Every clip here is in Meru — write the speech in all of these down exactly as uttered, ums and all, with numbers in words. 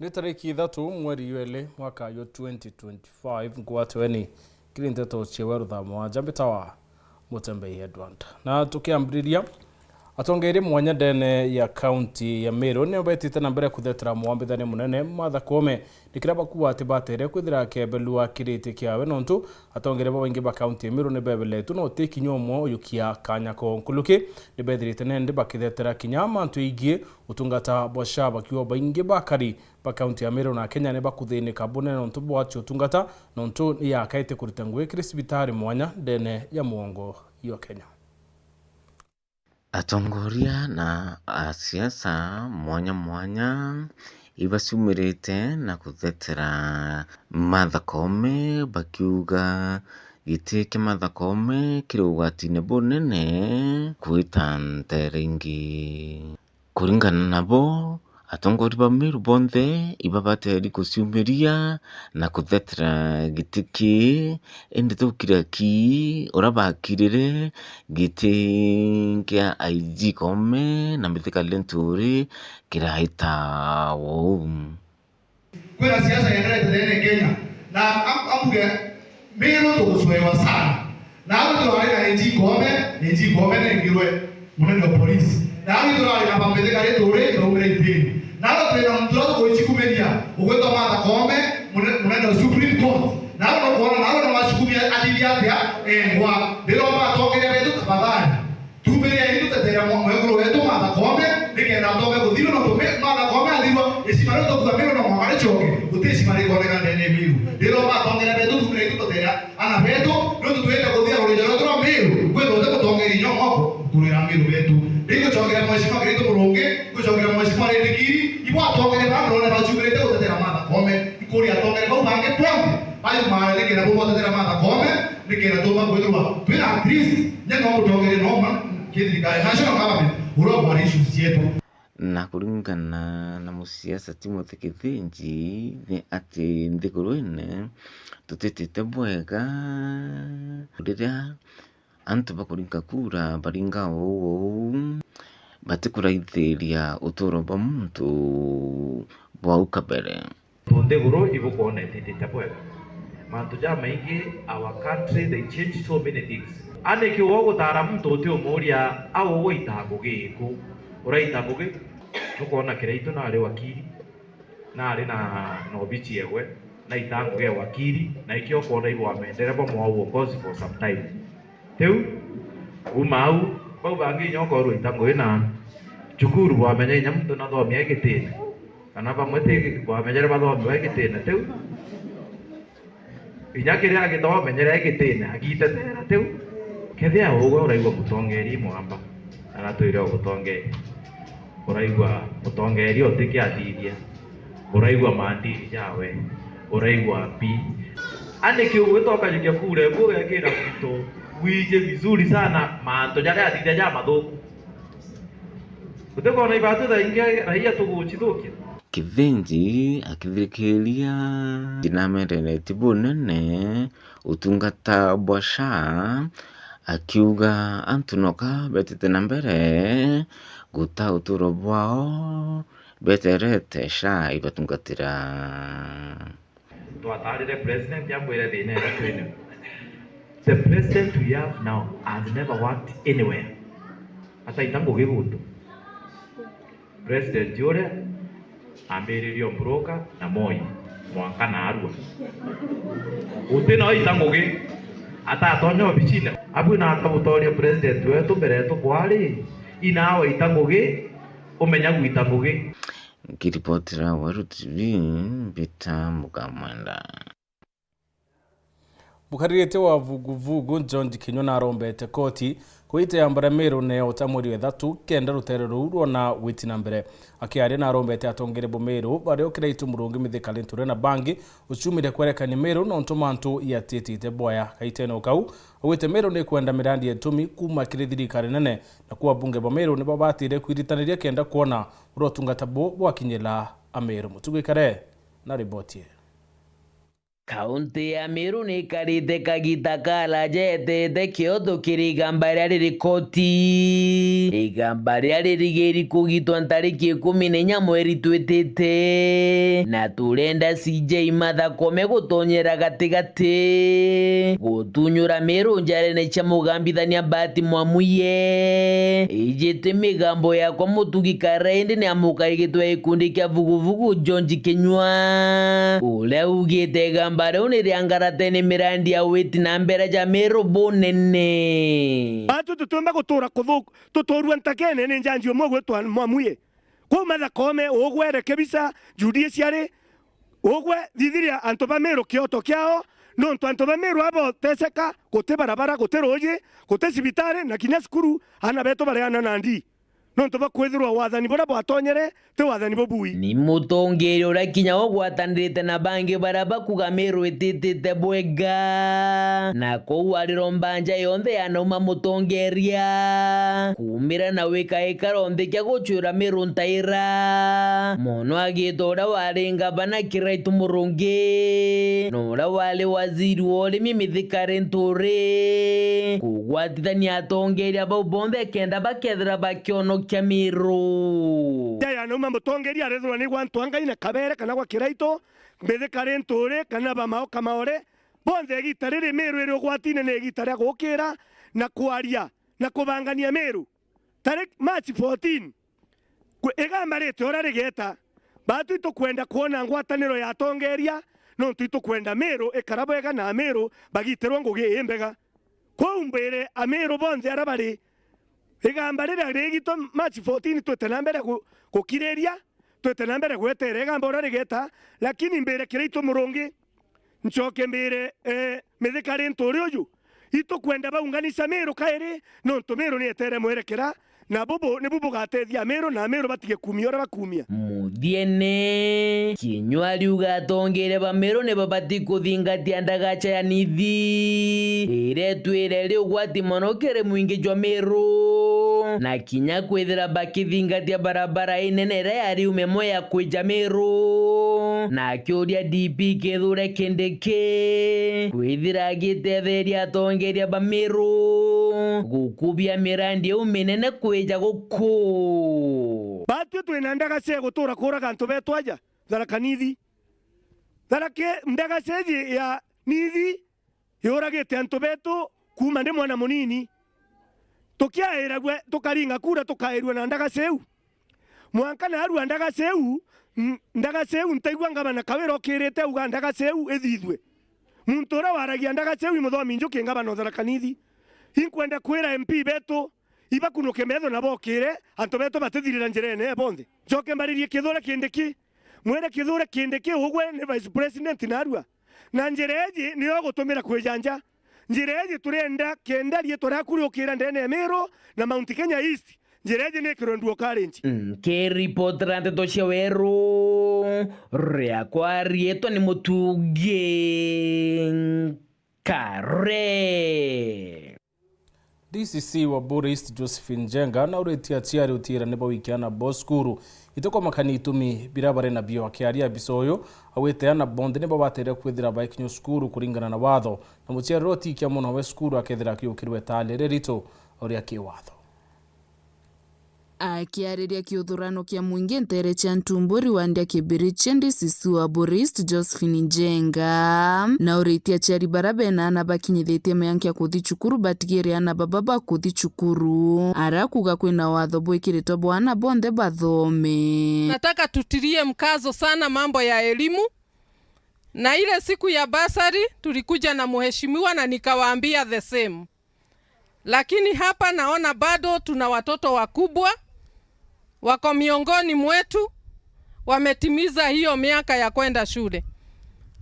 Ni tariki ithatu mweri jwa iri mwaka jwa twenty twenty-five, ngwatweni kiri nteto cia weru thaa mwanja, mbitawa Mutembei Edward. Na tukiambiriria, atongeria mwanya ndene ya kaunti ya Meru nio betite na mbere kuthetera mwambithania munene Martha Koome, ni kiria bakuuga ati batere kwithira akebelua kiriti kiawe, nontu atongeria babaingi ba kaunti ya Meru ni bebeletwe na uti kinya umwe ujukia kanya ko nkuruki. Ni bethirite nende bakithetera kinya mantu igii utungata bwa SHA, bakiuga baingi bakari ba kaunti ya Meru na Kenya ni bakuthinika bunene nontu bwa cio utungata, nontu ni yakaite kurita ngugi kiri cibitari mwanya ndene ya mugongo jwa Kenya. Atongoria na asiasa mwanya mwanya ibaciumirite na kuthetera Martha Koome, bakiuga giti kia Martha Koome kiri ugwatine bunene kwita ntere ingi. Kuringana nabo, atongoria ba Meru bonthe ibabateri kuciumiria na kuthetera giti kii, indi tukira ki uria bakirire giti kia I G Koome na Mithika Linturi kiraita uu. Kwina siasa yenderete nene Kenya, na am-, ambuge Meru tugucwewa sana. Na agu turari na A G Koome, A G Koome nengirwe munene wa polisi. Na agu turari na Mithika Linturi, ndaumire itini. Na agu turi na muntu uria tugucikumiria, ugwitwa Martha Koome, mune-, munene wa Supreme Court. Na agu nukwona, na agu nuwacukumia athithia atia engwa. Ndiromba atongeria betu tafadhali. Tuumiriei tutetere mwe-, mwekuru wetu Martha Koome, nikenda atonge kuthirwa, nontu mi-, Martha Koome athirwa, icima riu tukuga Meru no mwanka ricoke, guti icima rikoneka ndene ya Meru. Ndiromba atongeria betu, tuumiriei tutetere ana betu, nontu twite kuthia rurijo rwetu rwa Meru, kwithwa uti mutongeria inya umwe kurira Meru betu. Ndigucokeria Mheshimiwa Kiraitu Murungi, ngucokeria Mheshimiwa Rindikiri, ibo atongeria baa ndurone bacumirite gutetera Martha Koome. Nkuria atongeria bau bangi bonthe, bajumare nikenda bubotetera Martha Koome, nikenda tuumba kwithirwa twina at least, nya no mutongeria no umwe kithirikari, national government, uria ugwara issues cietu. Na kuringana na musiasa Timothy Kithinji, ni ati nthiguruine tutitite bwega riria antu bakuringa kura baringa uu uu, batikuraithiria uturo bwa muntu bwa au kabere. Nthiguru ibukwona ititite bwega. Mantu jamaingi, our country, they change so many things. A niki ugutaara muntu utiumuuria au ugwita ngugi iku? Uraita ngugi? Nukwona Kiraitu nari wakiri, nari na, na obici egwe, naita ngugi ya wakiri, na ikio ukwona ibwamendere bamwe au uongozi for some time. Riu, kuuma au, bau bangi inya ukorwa ita ngugi na cukuru bwamenya inya muntu nathomia e gitine, kana bamwe ti bwamenyere bathomiwa e gitine. Riu, inya kiria agithomenyere e gitine, agitetera. Riu, kethia ugwe uraigua mutongeria i mwamba, na natwire ugutongeria. Uraigua mutongeria utikiathithia, uraigua mandiri jawe, uraigua mbi. A niki ugwita ukajukia kura eku ugekira muntu wiji vizuri sana mantu jaria athithia jamathuku? Utikwona ibatu thaingi raia tugucithukia? Kithinji akithirikiria, ndinamerereti bunene utungata bwa SHA, akiuga antu noka betite na mbere guta uturo bwao beterete SHA ibatungatira. Twatarire president ambwire thina iria twina. The president we have now has never worked anywhere. Ataita ngugi guntu. President uria ambiririe Mbroka na Moi mwanka naarua. Uti no ita ngugi, atatonya obicine. Abu na akamutoria president wetu mbere yetu kwari, inawe ita ngugi, umenya gwita ngugi. Nkiripotera Weru T V, Peter Mugamwenda. Mukariritie wa vuguvugu George Kinyua narombete koti kuite ya mbara Meru ne ota mweri wa ithatu kenda rutere ruu rwona gwiti na mbere. Akiaria narombete atongeria bo Meru baria ukira itu Murungi, Mithika Linturi na bangi uciumire kwerekania Meru nontu mantu yatitite bwaya. Kaitene o kau, augite Meru ni kwenda mirandi ya itumi kuma kiri thirikari nene, na kuo abunge ba Meru ni babatire kwiritaniria kenda kwona uria utungata bo bwakinyira Ameru. Mutugu Ikare na riboti ii. Kaunti ya Meru ni ikarite kagita karaja etete kioto kiri igamba riria riri koti. Igamba riria ririgiri kugitwa ntariki ikumi na inya mweri twitite. Na turenda C J Martha Koome gutonyera gatigati. Gutunyura Meru njarene cia mugambithania Mbati Mwamuye. Iji ti migambo yakwa mutugi kara indi ni amukarigitwe gikundi kia vuguvugu George Kinyua. Uria ugite igamba riu ni ria ngarata ni mirandi ya witi na mbere ja Meru bunene. Batu tutiumba gutura kuthu-, tuturua ntakene ni njanji umwe gwitwa Mwamuye. Kwou Martha Koome, ugwe Rekebisa, Judiciary, ugwe thithiria antu ba Meru kioto kiao, nontu antu ba Meru aboteseka, guti barabara, guti ruuji, guti cibitari, na kinya cukuru, aana betu bareana na ndii. Nontu bwa kwithirwa wathani buria bwatonyere ti wathani bubui. Ni mutongeria uria kinya ugwatanirite na bangi baria bakuga Meru ititite bwega. Na kou ariromba nja yonthe yanauma mutongeria. Kumira na wika ikaro nthi kia gucwira Meru ntaira. Mono agita uria wari ngavana Kiraitu Murungi. Na uria wari waziri wa urimi Mithika Linturi. Kugwatithania atongeria bau bonthe kenda bakethira bakionokia Meru. Jaya nauma mutongeria arethirwa ni gwa Ntwangai na Kabere kana gwa Kiraitu, Mithika Linturi kana ba Mao Kamaore, bonthe igita riri Meru iri ugwatine ni igita ria gukira na kwaria na kubangania Meru. Tariki March fourteen, kwi-, igamba riti uria rigeta, batu itukwenda kwona ngwataniro ya atongeria, nontu itukwenda Meru ikara bwega na Ameru bagitirwa ngugi imbega. Kwou mbire Ameru bonthe aria bari, igamba riria rigitwa March fourteen twite na mbere gu-, gukiriria, twite na mbere gweterera igamba uria rigeta, lakini mbire Kiraitu Murungi, ncoke mbire, eh, Mithika Linturi uju, itukwenda baunganisha Meru kairi, nontu Meru ni etere mwerekera, na bubu nibu bugatethia Ameru, na Ameru batige kumia uria bakumia. Muthiene, Kinyua ariuga atongeria ba Meru ni babati kuthingatia ndagacha ya nithi, iria itwire iri ugwati mono kiri mwingi jwa Meru, na kinya kwithira bakithingatia barabara inene iria yari umemo ya kwija Meru, na akiuria D P Kithure Kindiki kwithira agitetheria atongeria ba Meru gukubia mirandi iu minene kwija guku. Batwi twina ndagaca ya gutura kuraga antu betu aja Tharaka Nithi. Tharaka, ndagaca iji ya Nithi yuragite antu betu kuuma ndi mwana munini. Tukiairagua, tukaringa kura, tukairua na ndagaca iu. Mwanka naarua ndagaca iu, n-, ndagaca iu ntaigua ngavana Kawira okirite auga ndagaca iu ithithue. Muntu uria waragia ndagaca iu i Muthomi Njuki, ngavana o Tharaka Nithi. Inkwenda kwira M P betu, ibakunuke metho na bokire, antu betu batithirira njirene bonthe. Ncoke mbaririe Kithure Kindiki. Mwire Kithure Kindiki ugwe ni Vice President naarua. Na njira iji niyo gutumira kwija nja. Njira iji turenda kenda riitwa riaku riukira ndene ya Meru na Mount Kenya East. Njira iji ni ikirwe nduo Kalenjin. Nkiripotera nteto cia Weru, riakwa riitwa ni Mutugi Kare. D C C wa Buuri East Josephine Njenga nauritie aciari utiira ni bawikia aana bao cukuru itikomakania itumi biria bari nabio. Akiaria mbica uyu, augite aana bonthe nibo bateere kwithira baikinywa cukuru kuringana na watho, na muciari uria utikia mwana we cukuru akethira akiukirwe itaale riritu uria ki watho. Akiariria kiuthurano kia mwingi nteere cia Ntumburi wandi ya Kibirichia, D C C wa Buuri East Josephine Njenga nauritie aciari baria bena aana bakinyithitie mianka ya kuthi cukuru batigire aana baba bakuthi cukuru, ara kuuga kwina watho bwikiritwe bwa aana bonthe bathome. Nataka tutilie mkazo sana mambo ya elimu, na ile siku ya bursary tulikuja na mheshimiwa na nikawaambia the same. Lakini hapa naona bado tuna watoto wakubwa wako miongoni mwetu, wametimiza hiyo miaka ya kwenda shule.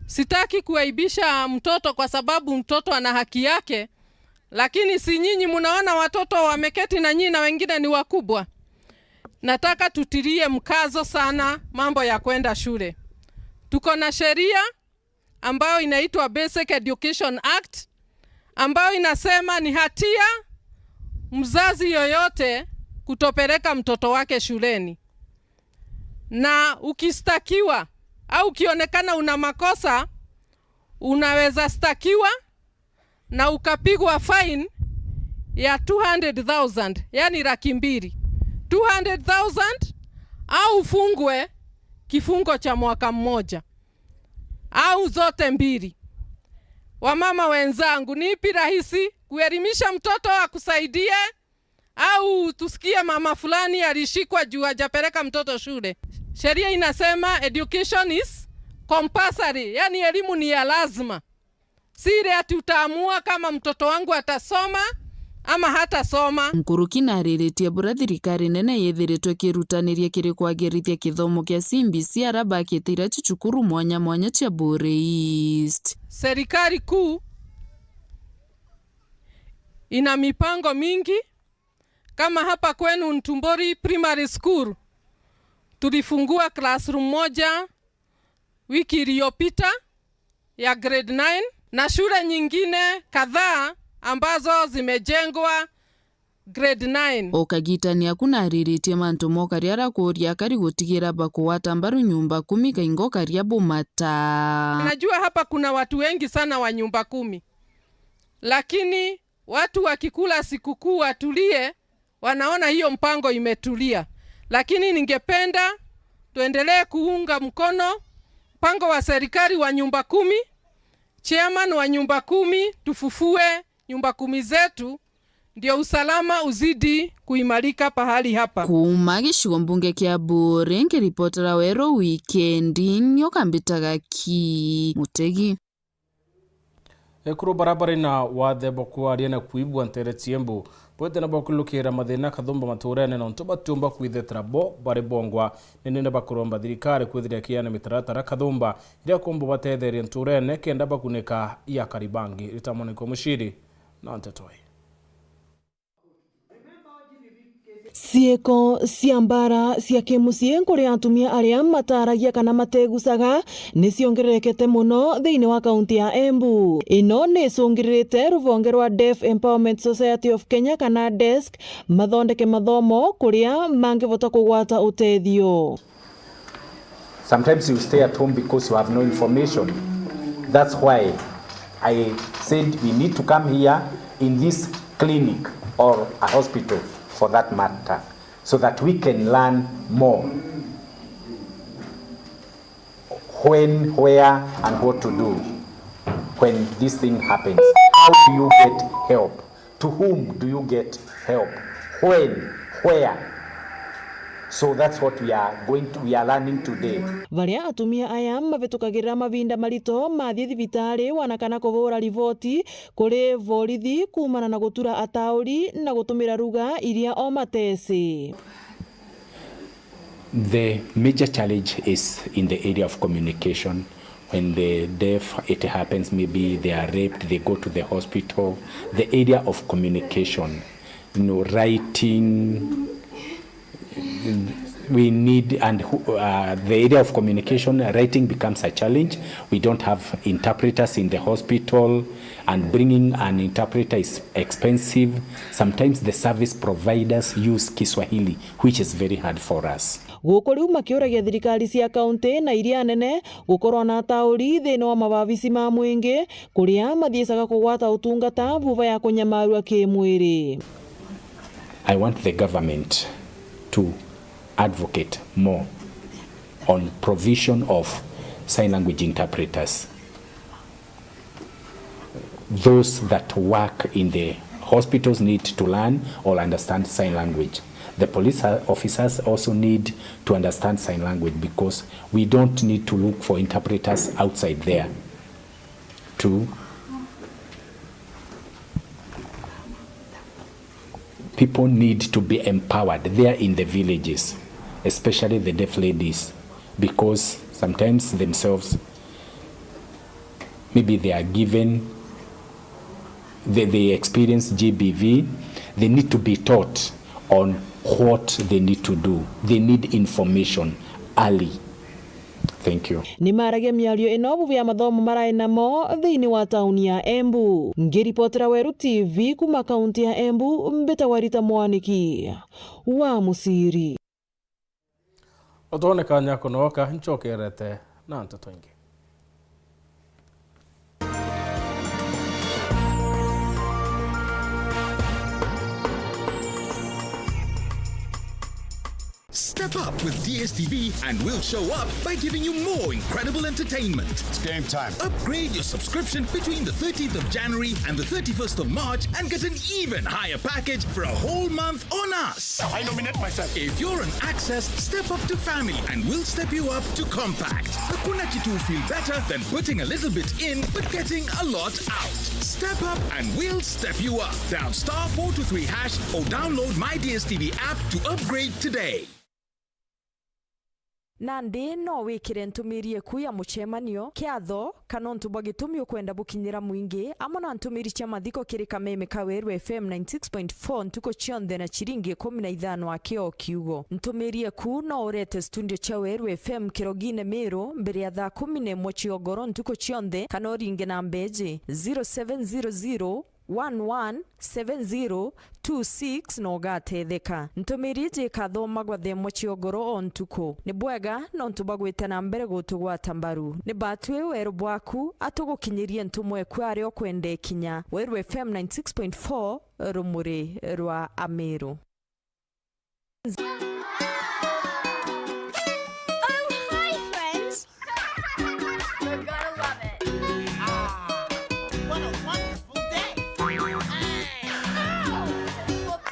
Sitaki kuaibisha mtoto kwa sababu mtoto ana haki yake, lakini si nyinyi mnaona watoto wameketi na nyinyi na wengine ni wakubwa? Nataka tutilie mkazo sana mambo ya kwenda shule. Tuko na sheria ambayo inaitwa Basic Education Act, ambayo inasema ni hatia mzazi yoyote kutopeleka mtoto wake shuleni. Na ukistakiwa au ukionekana una makosa, unaweza stakiwa na ukapigwa fine ya two hundred thousand, yani laki mbili. Two hundred thousand au ufungwe kifungo cha mwaka mmoja au zote mbili. Wamama wenzangu, ni ipi rahisi, kuelimisha mtoto akusaidie, au tusikie mama fulani alishikwa juu hajapeleka mtoto shule? Sheria inasema education is compulsory, yani elimu ni ya lazima. Si ile ati utaamua kama mtoto wangu atasoma ama hatasoma. Nkuruki nariritie buria thirikari nene yithiritwe ikirutaniria kiri kwagirithia kithomo kia C B C aria bakite ira cicukuru mwanya mwanya cia Buuri East. Serikali kuu ina mipango mingi. Kama hapa kwenu Ntumbori Primary School, tulifungua classroom moja wiki iliyopita ya grade nine, na shule nyingine kadhaa ambazo zimejengwa grade nine. O kagitani aku nariritie mantu mokaria arakuria akari gutigira bakugwata mbaru nyumba kumi kaingo karia bumata. Najua hapa kuna watu wengi sana wa nyumba kumi, lakini watu wakikula sikukuu watulie, wanaona hiyo mpango imetulia. Lakini ningependa tuendelee kuunga mkono mpango wa serikali wa nyumba kumi, chairman wa nyumba kumi, tufufue nyumba kumi zetu, ndio usalama uzidi kuimarika pahali hapa. Kuuma gicigo mbunge kia Buuri, nkiripotera Weru Wikendi, nyoka mbitaga ki Mutegi. Ekuru baria bari na wathe bwa kwaria na kwibua nteere cia Embu bwite na bwa kwilukira mathina kathumba matuurene, nontu batiumba kwithetera bo bari bongwa. Ni nene bakuromba thirikari kwithiria kiana mitaratara kathumba iria kumba batetheria ntuurene kenda bakunika ya karibangi. Ritamoni kwa Mushiri na nteto ii. Ciiko cia mbaara cia kimucii nkuri atumia aria mataaragia kana mategucaga ni ciongererekete mono thiini wa kaunti ya Embu. Ino ni icungiririte ruvonge rwa Deaf Empowerment Society of Kenya kana DESK mathondeke mathomo kuria mangivota kugwata utethio. Sometimes you stay at home because you have no information. That's why I said we need to come here in this clinic or a hospital for that matter, so that we can learn more when, where, and what to do when this thing happens. How do you get help? To whom do you get help? When? Where? So that's what we are going to, we are learning today. Baria atumia aya mavitukagirira mavinda marito mathii thibitari, wana kana kuvuura riboti kuri borithi kuumana na gutura atauri na gutumira ruga iria o mateci. The major challenge is in the area of communication. When the deaf, it happens, maybe they are raped, they go to the hospital. The area of communication, you know, writing, we need, and who, uh, the area of communication, writing becomes a challenge. We don't have interpreters in the hospital, and bringing an interpreter is expensive. Sometimes the service providers use Kiswahili, which is very hard for us. Guku riu makiuragia thirikari cia kaunti na iria nene gukorwa na atauri thiini wa mawabici ma mwingi, kuria mathiicaga kugwata utungata vuva ya kunyamarua kimwiri. I want the government to advocate more on provision of sign language interpreters. Those that work in the hospitals need to learn or understand sign language. The police officers also need to understand sign language, because we don't need to look for interpreters outside there. Two, people need to be empowered there in the villages, especially the deaf ladies, because sometimes themselves, maybe they are given, they, they experience G B V, they need to be taught on what they need to do. They need information early. Thank you. Ni maragia miario ino vuva ya mathomo marai namo thiini wa tauni ya Embu. Ngiripotera Weru T V kuma kaunti ya Embu, mbitagwa Rita Mwaniki wa Musiri. Utone kanya kunoka, ncokerete na nteto ingi. Step up with D S T V and we'll show up by giving you more incredible entertainment. It's game time. Upgrade your subscription between the thirteenth of January and the thirty-first of March and get an even higher package for a whole month on us. I nominate myself. If you're on Access, step up to Family and we'll step you up to Compact. Hakuna kitu feel better than putting a little bit in but getting a lot out. Step up and we'll step you up. Dial star four two three hash or download My D S T V app to upgrade today. Nandi no wikire ntumiri eku ya mucemanio, kiatho, kana untu bwa gitumi ukwenda bukinyira mwingi, amwe na ntumiri cia mathiko kiri kameme ka Weru F M ninety six point four ntuku cionthe na ciringi ikumi na ithano aki o kiugo. Ntumiri eku no urete studio cia Weru F M Kirogine Miru mbere ya thaa kumi na imwe cia ugoro ntuku cionthe, kana uringe namba iji, zero seven zero zero one one seven zero two six na ugatetheka. Ntumiri iji ikathomagwa thaa imwe cia ugoro o ntuku. Ni bwega nontu bwa gwita na mbere gutugwata mbaru. Ni batwi weru bwaku, atugukinyirie ntumwa eku aria ukwenda ikinya. Weru F M ninety six point four, rumuri rwa Amiru. Oh, hi, friends. You're gonna love it. Ah, what a wonderful day. Hey. Ow. Whoops.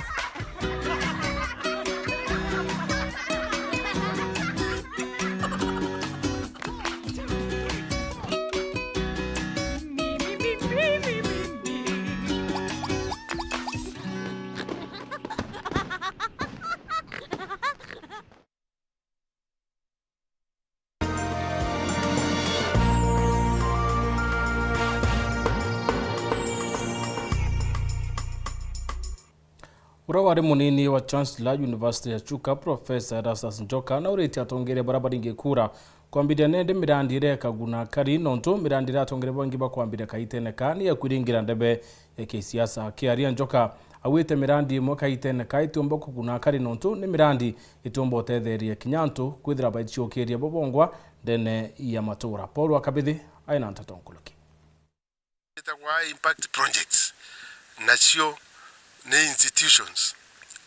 Uria wari munini wa Chancellor University ya Chuka, Professor Erastus Njoka, nauritie atongeria baria baringi kura kwambiria nende mirandi iria ikaguna akari, nontu mirandi iria atongeria bangi bakwambiria kaitene ka ni ya kwiringira ndebe ya kisiasa. Akiaria, Njoka augite mirandi imwe kaitene ka itiumba kuguna akari, nontu ni mirandi itiumba utetheria kinya antu kwithira baiciukiria bo bongwa ndene ya matura. Paul wa Kabithi aina nteto nkuruki. Itagwa high impact projects, nacio ni institutions.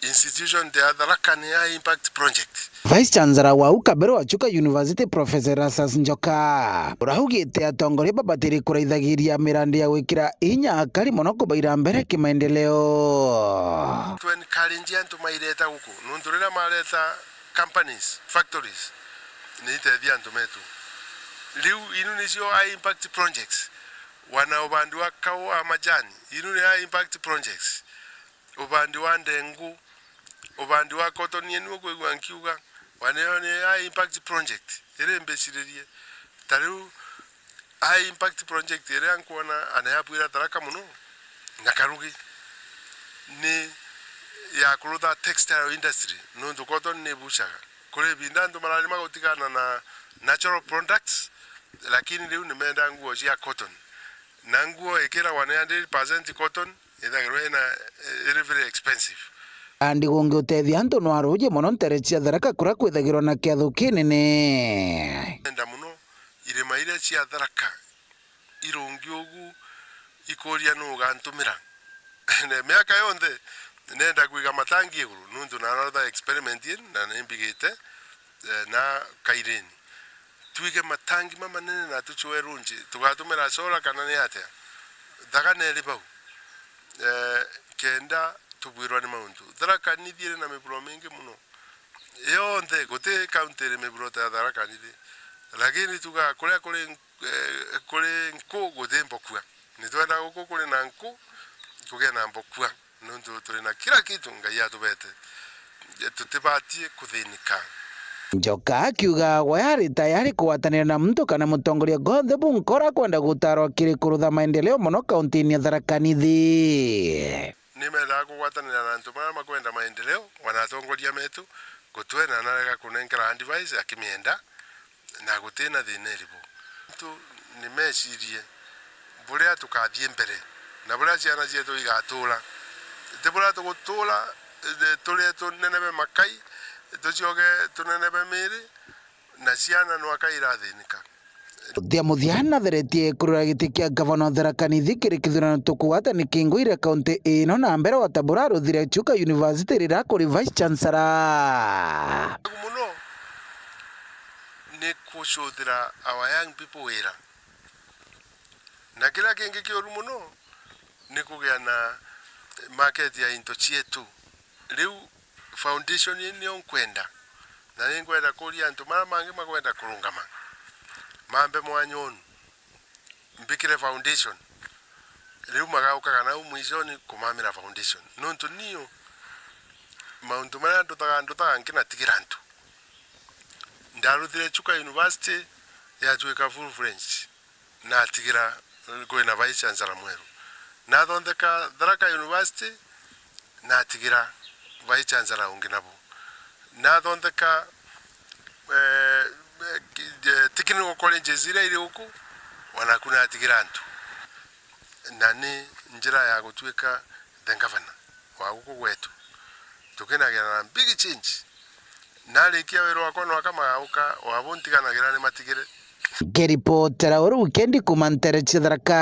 Institution ya Tharaka ni high impact project. Vice Chancellor wa u kabere wa Chuka University, Professor Erastus Njoka, uraugite atongoria babatiri kuraithagiria mirandi ya gwikira inya akari mono kubaira mbere kimaendeleo. Tu encourage antu maireta guku, nontu riria mareta companies, factories, ni itethia antu metu. Riu inu nicio high impact projects. Wana ubandi wa kaua, majani, inu ni high impact projects. Ubandi wa ndengu, ubandi wa cotton, inu ukwigua nkiuga, wana iyo ni high impact project iri mbiciririe. Ta riu high impact project iria nkwona ana ya bwira Tharaka muno na Karugi ni ya kurutha textile industry, nontu cotton ni ibucaga. Kuri ibinda antu mararima gutigana na natural products, lakini riu nimenda nguo cia cotton. Na nguo ikiragwa ni hundred percent cotton, ithagirwa ina, iri very expensive. Andi gungi utethia antu nwaruji mono ntere cia Tharaka kuria kwithagirwa na kiatho kinene. Nenda muno irima iria cia Tharaka irungi ugu ikuria nu ugantumira. Na miaka yonthe nenda kwiga matangi iguru, nuntu narotha experiment ii na nimbigite, eh, na Kaireni. Twige matangi mamanene na tucwe runji, tugatumira solar kana ni atia? Thaga neri bau. Eh, kenda tubwirwa ni mauntu. Tharaka Nithi iri na miburo mingi muno. Yonthe, guti county iri miburo ta Tharaka Nithi. Lakini tuga kuria kuri, eh, kuri nku guti mbokua. Nitwenda guku kuri na nku, kugie na mbokua. Nontu turi na kila kitu Ngai atubete. Tutibatie kuthinika. Njoka akiuga we ari tayari kugwatanira na muntu kana mutongoria gonthe bunkora kwenda gutarwa kiri kurutha maendeleo mono kauntini ya Tharaka Nithi. Nimendaga kugwatanira na antu baria makwenda maendeleo, wana atongoria metu, gutwe na narega kunenkera advice akimienda, na gutina thina iriku. Antu nimecirie buria tukathie mbere, na buria ciana cietu igatura. Ti buria tugutura, eh, turi tunenebe makai, tucioke tunenebe miri, na ciana nwaka irathinika. Muthia muthia, natheretie kurura giti kia ngavana wa Tharaka Nithi kiri kithurano tukugwata ni Kingu iria kaunti ino, na mbere wa Tabora aruthire Chuka University riria kuri Vice Chancellor. Muno ni kucuthira our young people wira, na kiria kingi kiuru muno ni kugia na market ya into cietu. Riu foundation ii nio nkwenda, na ni nkwenda kuria antu maria mangi makwenda kurungama mambe mwanya unu, mbikire foundation. Riu magaukaga nau mwishoni kumamira foundation, nontu niu mauntu maria ndutaga, ndutaga nkinatigira antu. Ndaruthire Chuka University yatuika full French, natigira kwina Vice Chancellor mweru. Nathondeka Tharaka University, natigira Vice Chancellor ungi nabo. Nathondeka, eh, eh, ki-, eh, technical colleges iria iri guku, wanaku natigira antu. Na ni njira ya gutuika the governor wa guku gwetu. Tukinagira na big change. Narikia wira wakwa nwaka magauka, wabo ntiganagira ni matigire. Nkiripotera uru wikendi kuma ntere cia Tharaka.